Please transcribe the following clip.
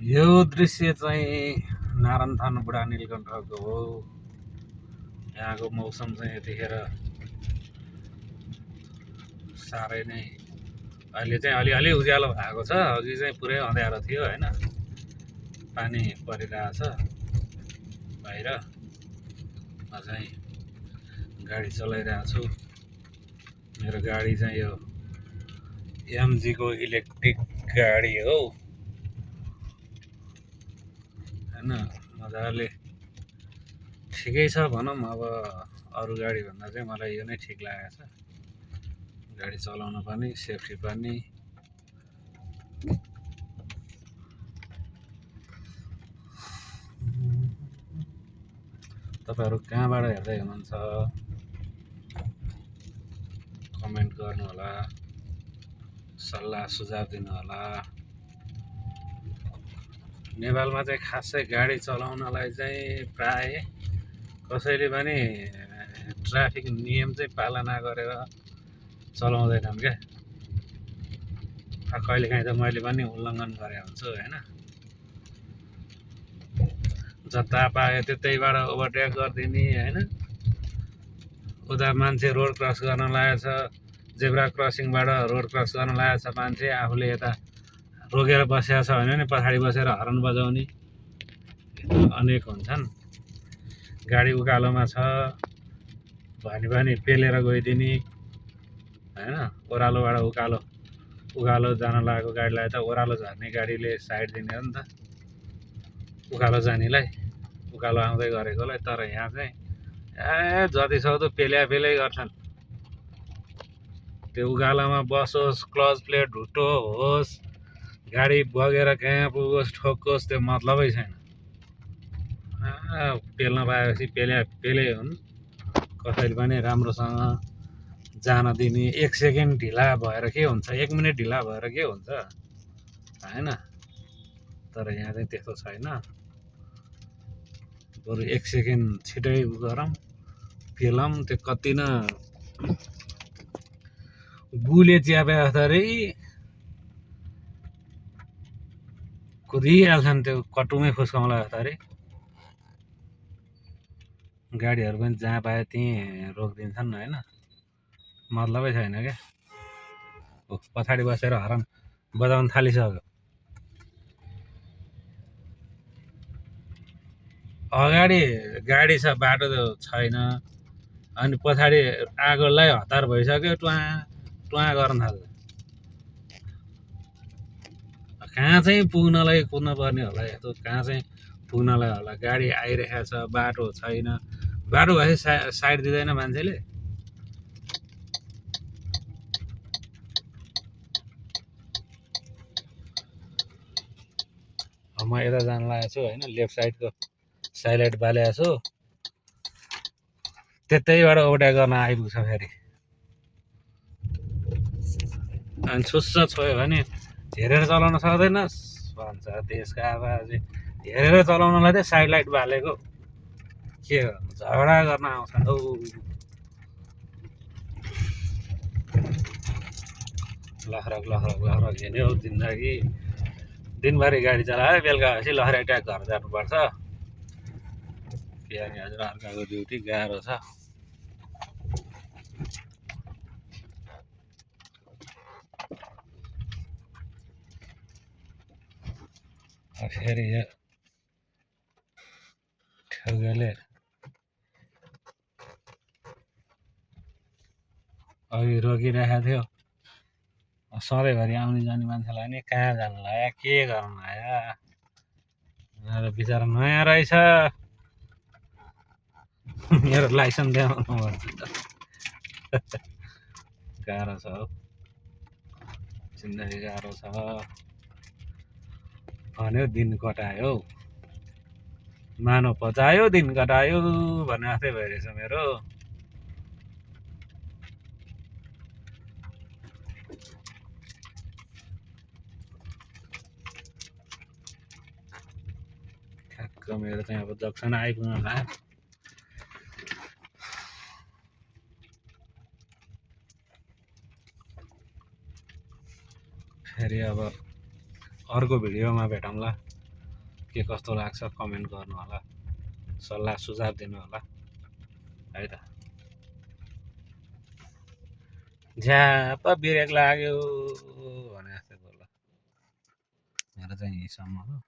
यो दृश्य चाहिँ नारायणथान बुढा नीलकण्ठको हो। यहाँको मौसम चाहिँ यतिखेर साह्रै नै अहिले चाहिँ अलिअलि उज्यालो भएको छ। अघि चाहिँ पुरै अँध्यारो थियो होइन, पानी परिरहेछ बाहिर। म चाहिँ गाडी चलाइरहेको छु। मेरो गाडी चाहिँ यो एमजीको इलेक्ट्रिक गाडी हो होइन। मजाले ठिकै छ भनौँ। अब अरू गाडीभन्दा चाहिँ मलाई यो नै ठिक लागेको छ। गाडी चलाउन पनि सेफ्टी पनि। तपाईँहरू कहाँबाट हेर्दै हुनुहुन्छ कमेन्ट गर्नुहोला, सल्लाह सुझाव दिनुहोला। नेपालमा चाहिँ खासै गाडी चलाउनलाई चाहिँ प्राय कसैले पनि ट्राफिक नियम चाहिँ पालना गरेर चलाउँदैनन् क्या। कहिलेकाहीँ त मैले पनि उल्लङ्घन गरे हुन्छु होइन। जता पायो त्यतैबाट ओभरटेक गरिदिने होइन। उता मान्छे रोड क्रस गर्न लागेको छ, जेब्रा क्रसिङबाट रोड क्रस गर्न लागेको छ मान्छे, आफूले यता रोकेर बसेको छ भने नि पछाडि बसेर हर्न बजाउने अनेक हुन्छन्। गाडी उकालोमा छ भने पनि पेलेर गइदिने होइन। ओह्रालोबाट उकालो जान लागेको गाडीलाई त ओह्रालो झर्ने गाडीले साइड दिने हो नि त उकालो जानेलाई, उकालो आउँदै गरेकोलाई। तर यहाँ चाहिँ जति सक्दो पेलै गर्छन्। त्यो उकालोमा बसोस्, क्लच प्लेट ढुट्टो होस्, गाडी बगेर कहाँ पुगोस् ठोक्कोस्, त्यो मतलबै छैन। पेल्न पाएपछि पेलै हुन्। कसैले पनि राम्रोसँग जान दिने। 1 सेकेन्ड ढिला भएर के हुन्छ, 1 मिनट ढिला भएर के हुन्छ होइन। तर यहाँ चाहिँ त्यस्तो छैन। बरु 1 सेकेन्ड छिटै गरौँ, पेलौँ। त्यो कति न गुले च्यापे जस्तरी कुदिहाल्छन्, त्यो कटुमै फुस्काउँला जस्तरी। गाडीहरू पनि जहाँ पायो त्यहीँ रोकिदिन्छन् होइन, मतलबै छैन क्या। पछाडि बसेर हर्न बजाउन थालिसक्यो। अगाडि गाडी छ, बाटो छैन, अनि पछाडि आगोलाई हतार भइसक्यो, टुवा टुवा गर्न थाल्छ। कहाँ चाहिँ पुग्नलाई कुद्न पर्ने होला, यस्तो कहाँ चाहिँ पुग्नलाई होला। गाडी आइरहेको छ, बाटो छैन। बाटो भएपछि साइड दिँदैन मान्छेले। म यता जान लागेको छु होइन, लेफ्ट साइडको साइलाइट बालेको छु, त्यतैबाट ओभरटेक गर्न आइपुग्छ फेरि। अनि छुस्स छोयो भने हेरेर चलाउन सक्दैनस् भन्छ देशका आवाज। हेरेर चलाउनलाई चाहिँ साइड लाइट बालेको के गर्नु, झगडा गर्न आउँछन् हौ। लखरक हिँड्यो जिन्दगी। दिनभरि गाडी चलायो, बेलुका भएपछि लहरै ट्याक घर जानुपर्छ। के गर्ने हजुर, अर्काको ड्युटी गाह्रो छ। फेरि यो ठेउगाले अघि रोकिरहेको थियो। सधैँभरि आउने जाने मान्छेलाई नि कहाँ जानु लाग्यो, के गर्नु लाग्यो। बिचरा नयाँ रहेछ, मेरो लाइसेन्स देखाउनु भन्छ। गाह्रो छ हौ, जिन्दगी गाह्रो छ भन्यो दिन कटायो। मानव पचायो दिन कटायो भन्ने जस्तै भइरहेछ मेरो। ठ्याक्क मेरो चाहिँ अब जक्सन आइपुग्न लाग्यो। फेरि अब अर्को भिडियोमा भेटौँला। के कस्तो लाग्छ कमेन्ट गर्नु होला, सल्लाह सुझाव दिनु होला है त। झ्याप ब्रेक लाग्यो भने जस्तो बोल मेरो चाहिँ यहीँसम्म हो।